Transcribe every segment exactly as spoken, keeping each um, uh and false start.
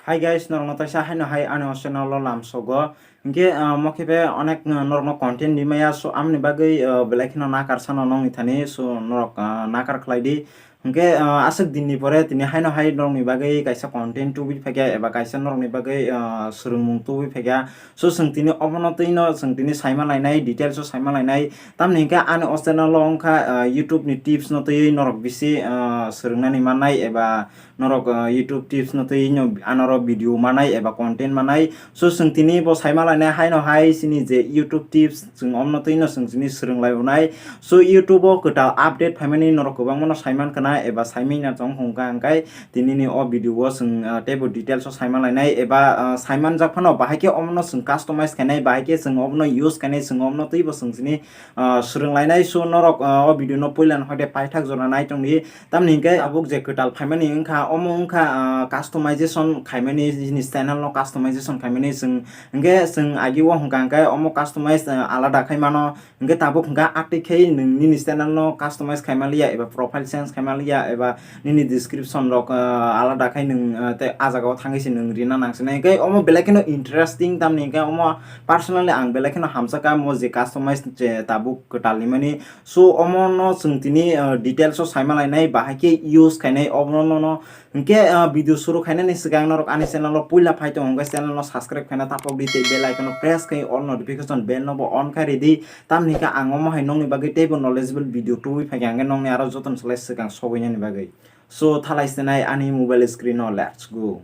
Hi guys, norokno taisa haino hai ani o channel o lamsogo. Hinkhe, ah, mo khe be onek, ah, norokno content rimaya, so amoni bagwi, ah, belai kheno nakar sano nongni thani, so norok, ah, nakar khlai di. Hinkhe, ah, aswk dinni pore tini haino hai norokni bagwi kaisa content tubui phaikha eba kaisa norokni bagwi, ah, swrwngmung tubui phaikha. So chwng tini obono twino chwng tini saima lainai, details o saima lainai. Tamni hinkhe ani o channel o wngkha, ah, YouTube ni tips no twiwi norok bisi, ah, swrwngnani mannai eba norok, ah, YouTube tips no twi no anoro video manai eba content manai. So chwng tini bo saima lainai haino hai chini je YouTube tips chwng omno twi no chwng chini swrwng lai unai. So YouTube o kwtal update phaimani norok kwbangma no saiman khna eba saimina chong hongkha, hwnkhe tini ni o video o chwng, ah, teibo details o saima lainai eba, ah, saiman jak phano bahai khe omno chwng customize khainai, bahai khe chwng omno use khainai, chwng omno twibo chwng chini ah, swrwng lainai. So norok, ah, o video no puila no hoite paithak jora nai tongdi. Tamni hinkhe tabuk je kwtal phaimani wngkha, omo wngkha, ah, customization khaimani, nini channel no customization khaimani chwng, hinkhe chwng agi o hwnkha hinkhe omo customize, ah, alada khai mano. Hinkhe tabuk hinkha atwi khai nwng nini channel no customize khaima liya eba profile change khaima liya eba nini description rok, ah, alada khai nwng, ah, tei ah jaga o thangwi se nwng rina nang sinai. Hinkhe omo belai kheno interesting, tamni hinkhe omo personally ang belai kheno hamjakha mo je customize je tabuk kwtal ni mani. So omo no chwng tini, ah, details o saima lainai, bahai khe use khainai omo no no. Hinkhe, ah, video suru khainani swkang norok ani channel o puila phai tongo, hinkhe channel no subscribe khaina tapok di tei bell icon o press khai all notification bell no bo on khai ridi. Tamni hinkhe ang omo hai nokni bagwi teibo knowledgeable video tubui phaikha, hinkhe nokni aro jotono salai swkang sogwi nani bagwi. So thalai sinai ani mobile screen o, let's go.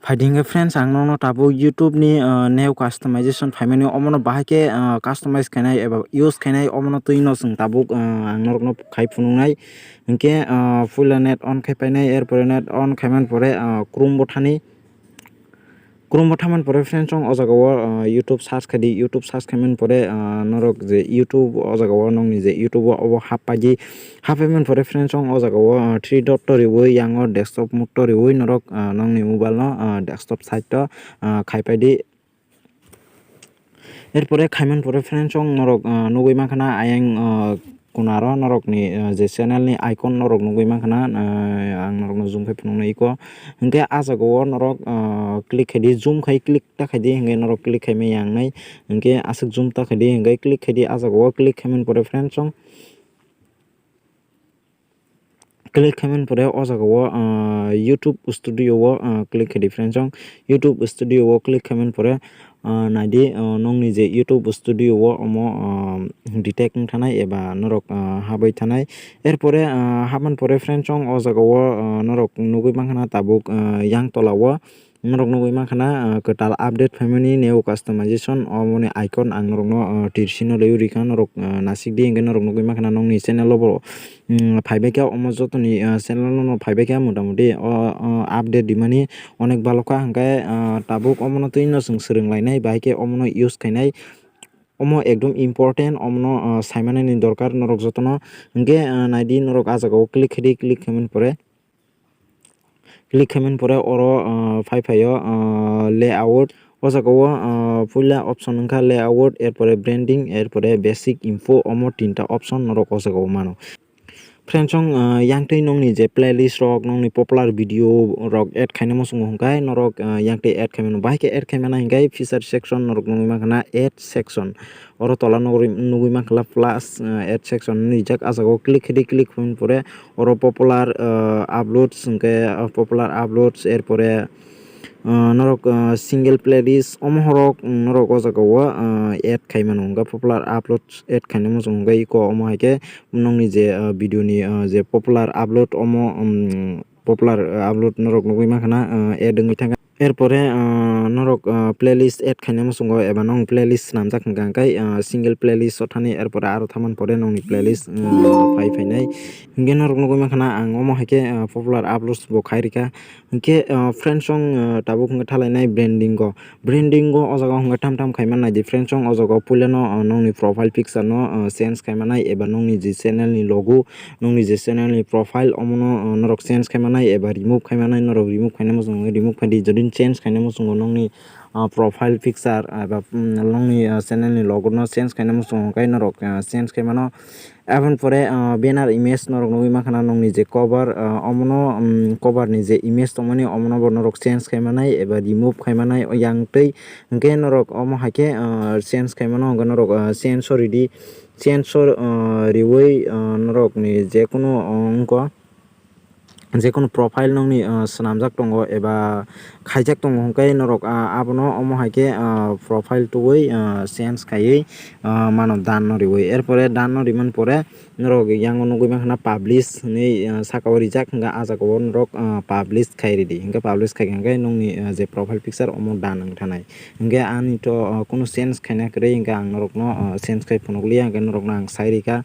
Phaidi hinkhe friends, ang nokno tabuk YouTube ni, ah, new customization phaimani, omono bahai khe, ah, customize khainai eba use khainai, omono twi no chwng tabuk, ah, ang norokno khai phunuknai. Hinkhe, ah, puila net on khai painai, er pore net on khaimani pore, ah, Chrome bo thani. Chrome bo thamani pore friends, chwng o jaga o, ah, YouTube search khai di, YouTube search khaimani pore, ah, norok je YouTube o jaga o nokni je YouTube o obo hap pai di, hap paimani pore friends, chwng o jaga o, ah, three dot to riwi yang o desktop mode to riwi norok, ah, nokni mobile no, ah, desktop site o, ah, khai pai di. Er pore khaimani pore friends, chwng norok, ah, nugwi mankha na ayang, ah, Kunaro norokni, ah, je channel ni icon norok nugwi mankha na, ah, ang norokno zoom khai phunukno iko. Hinkhe ah jaga o norok, ah, click khai di, zoom khai click ta khai di, hinkhe norok click khai maya wngnai. Hinkhe aswk zoom ta khai di, hinkhe click khai di, ah jaga o click khaimani pore friends, chwng click khaimani pore o jaga o, ah, YouTube Studio o, ah, click khai di friends, chwng YouTube Studio o click khaimani pore, ah, naidi, ah, nokni je YouTube Studio o omo, ah, detect wng thanai eba norok, ah, habwi thanai. Er pore, ah, habmani pore friends, chwng o jaga o, ah, norok nugwi mankha na tabuk, ah, yang tola o norok nugwi mankha na, ah, kwtal update phaimani new customization omoni icon ang norokno, ah, tirsino lewi rikha norok, ah, nasik di hinkhe norok nugwi mankha na nokni channel o bo, mm, phaibai khe omo jotoni, ah, channel no phaibai khe motamuti o, o update rimani onek balokha, hinkhe, ah, tabuk omono twi no chwng swrwng lainai, bahai khe omono use khainai. Omo ekdom important, omono, ah, saimanani dorkar norok jotono. Hinkhe, ah, naidi norok ah jaga o click khai di, click khaimani pore, click khaimani pore oro, ah, phai phaio, ah, layout. O jaga o, ah, puila option wngkha layout, er pore branding, er pore basic info, omo tinta option norok o jaga o mano. Friends, chwng, ah, yang twi nokni je playlist rok, nokni popular video rok add khaina muchungo hwnkhe norok, ah, yang twi add khaimano. Bahai khe add khaimana hinkhe feature section norok nugwi mankha na add section. Oro tola nugwi, nugwi mankha plus, ah, add section hinwi rijak. Ah jaga o click khai di, click khaimani pore oro popular, ah, uploads hinkhe, ah, popular uploads, er pore, ah, norok, ah, single playlist omo horok, mm, norok o jaga o, ah, add khaimano hwnkhe popular uploads add khaina muchungo hwnkhe iko omo hai khe nokni je, ah, video ni, ah, je popular upload omo, um, popular, ah, upload norok nugwi mankha na, ah, add wngwi thangkha. Er pore, ah, norok, ah, playlist add khaina muchungo eba nokni playlist swnamjak hwnkha hwnkhe, ah, single playlist o thani, er pore aro thamani pore nokni playlist, ah, phai phainai. Hinkhe norok nugwi mankha na ang omo hai khe, ah, popular uploads bo khai rikha. Hinkhe, ah, friends, chwng, ah, tabuk hwnkhe thalainai branding o. Branding o o jaga o hwnkhe tham tham khaima nai di friends, chwng o jaga o puila no, ah, nokni profile picture no, ah, change khaima nai eba nokni je channel ni logo, nokni je channel ni profile omo no, ah, norok change khaima nai eba remove khaima nai, norok remove khaina muchungo remove khai di. Jodi change khaina muchungo nokni, ah, profile picture eba, mm, nokni, ah, channel ni logo no change khaina muchungo hwnkhe norok, ah, change khai mano. Aboni pore, ah, banner image norok nugwi mankha na nokni je cover, ah, omono, mm, cover ni je image tongmani omono bo norok change khai manai eba remove khai manai yang twi hwnkhe norok omo hai khe, ah, change khai mano hwnkhe norok, ah, change o ridi. Change o, ah, riwi, ah, norok ni jekunu, ah, wngkha jekunu profile nokni, ah, swnamjak tongo eba khaijak tongo hwnkhe norok, ah, abono omo hai khe, ah, profile tubui, ah, change khaiwi, ah, mano done no riwi. Erpore done no rimani pore norok yang o nugwi mankha na publish hinwi, ah, saka o rijak hwnkhe ah jaga o norok, ah, publish khai ridi. Hwnkhe publish khai kha hwnkhe nokni, ah, je profile picture omo done wng thanai. Hwnkhe ani to, ah, kunu change khaina kwrwi hwnkhe ang norokno, ah, change khai phunukliya hwnkhe norokno ang sai rikha.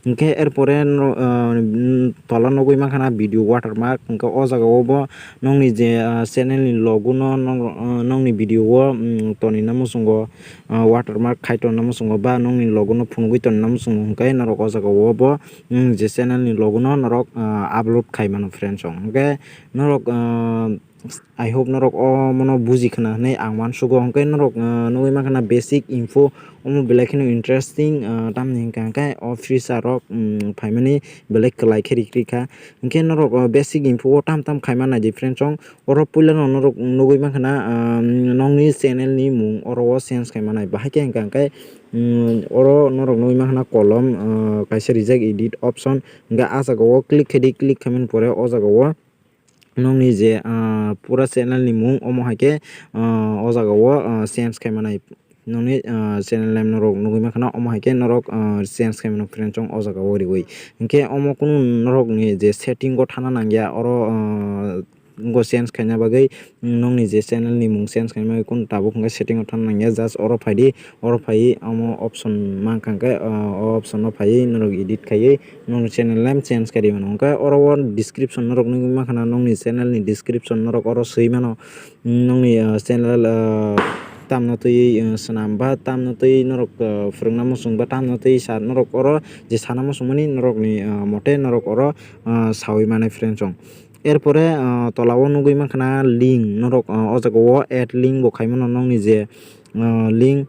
Hwnkhe erpore no, ah, mm, tola nugwi mankha na video watermark, hwnkhe o jaga o bo nokni je, ah, channel ni logo no nok-, ah, nokni video o, mm, tonina muchungo, ah, watermark khai tonna muchungo ba nokni logo no phunugwi tonna muchungo hwnkhe norok o jaga o bo, mm, je channel ni logo no norok, ah, upload khai mano friends rok. Hwnkhe norok, ah, I hope norok omono buji khna hinwi ang uansugo. Hwnkhe norok, ah, nugwi mankha na basic info omo belai kheno interesting, ah, tamni hwnkha hwnkhe o feature rok, mm, phaimani belai kwlai khe rikri kha. Hwnkhe norok, ah, basic info o tam tam khaima naidi friends rok. Oro puila no norok nugwi mankha na, ah, nokni channel ni mung oro o change khai manai. Bahai khe hwnkha hwnkhe, mm, oro norok nugwi mankha na kolom, ah, kaisa rijak edit option. Hwnkhe ah jaga o click khaidi, click khaimani pore o jaga o nokni je, ah, pura channel ni mung omo hai khe, ah, o jaga o, ah, change khai manai. Nokni, ah, channel name norok nugwi mankha na omo hai khe norok, ah, change khai mano friends rok o jaga o riwi. Hwnkhe omo kunu norok ni je setting o thana nangya oro, ah, go change khaina bagwi nokni je channel ni mung change khaina bagwi kunu tabuk hwnkhe setting o thana nangya, just oro phaidi, oro phaiwi omo option mankha hwnkhe, ah, o option o phaiwi norok edit khaiwi nokni channel name change kari mano. Hwnkhe oro o description norok nugwi mankha na nokni channel ni description norok oro swi mano. Nokni, ah, channel, ah, tamno twi, ah, swnam ba tamno twi norok, ah, phwrwngna muchung ba tamno twi sa norok oro je sana muchungmani norokni, ah, mote norok oro, ah, sawi manai friends rok. Erpore, ah, tola o nugwi mankha na link norok, ah, o jaga o add link bo khai mano nokni je, ah, link.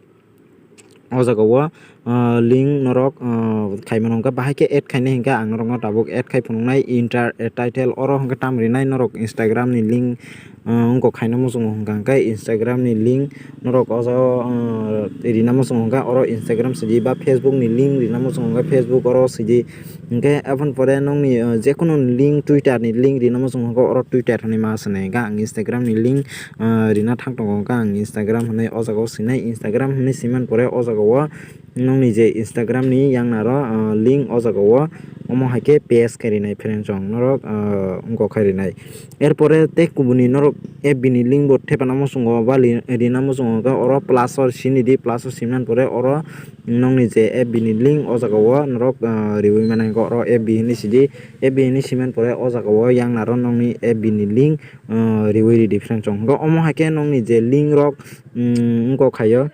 O jaga o, ah, link norok, ah, khai mano hwnkhe bahai khe add khainai hwnkhe ang norokno tabuk add khai phunuknai inter, eh, title oro hwnkhe tam rinai norok Instagram ni link, ah, wngkok khaina muchungo hwnkha hwnkhe Instagram ni link norok o jaga o, ah, rina muchungo hwnkhe oro Instagram sidi ba Facebook ni link rina muchungo hwnkhe Facebook oro sidi. Hwnkhe aboni pore nokni, ah, jekunu link Twitter ni link rina muchungo hwnkhe oro Twitter hinwi ma swnai hwnkhe ang Instagram ni link, ah, rina thang tongo hwnkhe ang Instagram hinwi o jaga o swinai. Instagram hinwi swimani pore o jaga o nokni je Instagram ni yang naro, ah, link o jaga o omo hai khe paste khai rinai friends rok norok, ah, wngkok khai rinai. Erpore tei kubuni norok F B ni link bo thepana muchungo ba li-, rina muchungo hwnkhe oro plus o sini di, plus o simnani pore oro nokni je F B ni link o jaga o norok, ah, riwi mano hwnkhe oro F B hinwi sidi, F B hinwi simani pore o jaga o yang naro nokni F B ni link, ah, riwi ridi friends rok. Hwnkhe omo hai khe nokni je link rok, mm, wngkok khaio.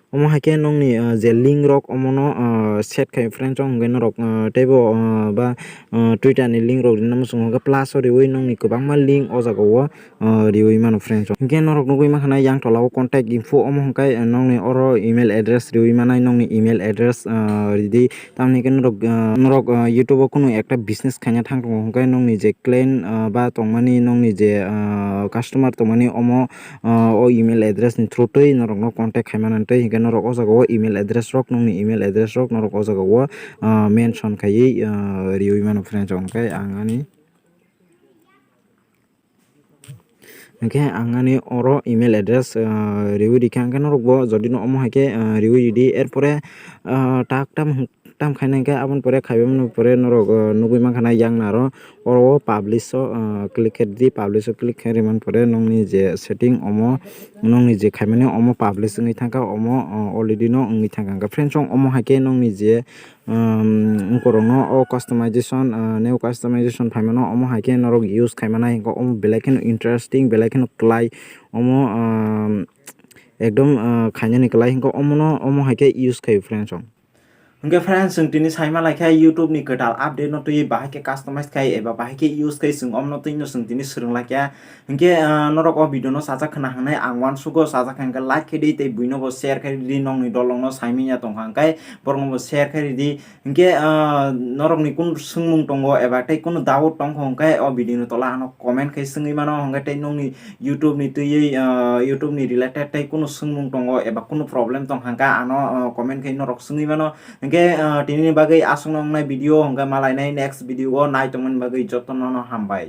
Omo hai khe nokni, ah, je link rok omono, ah, set khai friends rok hwnkhe norok, ah, teibo, ah, ba, ah, Twitter ni link rok rina muchungo hwnkhe plus o riwi nokni kwbangma link o jaga o, ah, riwi mano friends rok. Hwnkhe norok nugwi mankha na yang tola o contact info omo hwnkhe, ah, nokni oro email address riwi manai nokni email address, ah, ridi. Tamni hwnkhe norok, ah, norok, ah, YouTube o kunu ekta business khaina thang tongo hwnkhe nokni je client, ah, ba tongmani nokni je, ah, customer tongmani omo, ah, o email address ni through twi norokno contact khai mano twi hwnkhe norok o jaga o email address rok, nokni email address rok norok o jaga o, ah, mention khaiwi, ah, riwi mano friends rok. Hwnkhe ang ani Hwnkhe ang ani oro email address, ah, riwi rikha, hwnkhe norokbo jodi no omo hai khe, ah, riwi ridi. Erpore, ah, tak tam, tam khaina hwnkhe aboni pore khaibai mani pore norok, ah, nugwi mankha na yang naro oro o publish o, ah, click khe di, publish o click khe rimani pore nokni je setting omo, nokni je khaimani omo publish wngwi thangkha, omo, ah, already no wngwi thangkha. Hwnkhe friends, omo hai khe nokni je um, borokno o customization, uh, new customization phaimano omo hai khe norok use khaimanai hwnkhe omo belai kheno interesting, belai kheno klai omo, um, ekdom, uh, khainani klai hwnkhe omono omo hai khe use khaio friends rok. Hwnkhe friends, chwng tini saima laikha YouTube ni kwtal update no twi bahai khe customize khai eba bahai khe use khai chwng omno twi no chwng tini swrwng laikha. Hwnkhe, ah, norok o video no sajak khna hwnwi ang uansugo, sajak hwnkhe like khai di tei buino bo share khai di, nokni dolong no saimanya tongkha hwnkhe borok no bo share khai di. Hwnkhe, ah, norok ni kunu swngmung tongo eba tei kunu doubt tongkha hwnkhe o video ni tola ano comment khai swngwi mano, hwnkhe tei nokni YouTube ni twiwi, ah, YouTube ni related tei kunu swngmung tongo eba kunu problem tongkha hwnkhe ano, ah, comment khai norok swngwi mano. Hwnkhe, ah, tini ni bagwi aswkno wngnai video, hwnkhe malainai next video o nai tongmani bagwi jotono no hambai.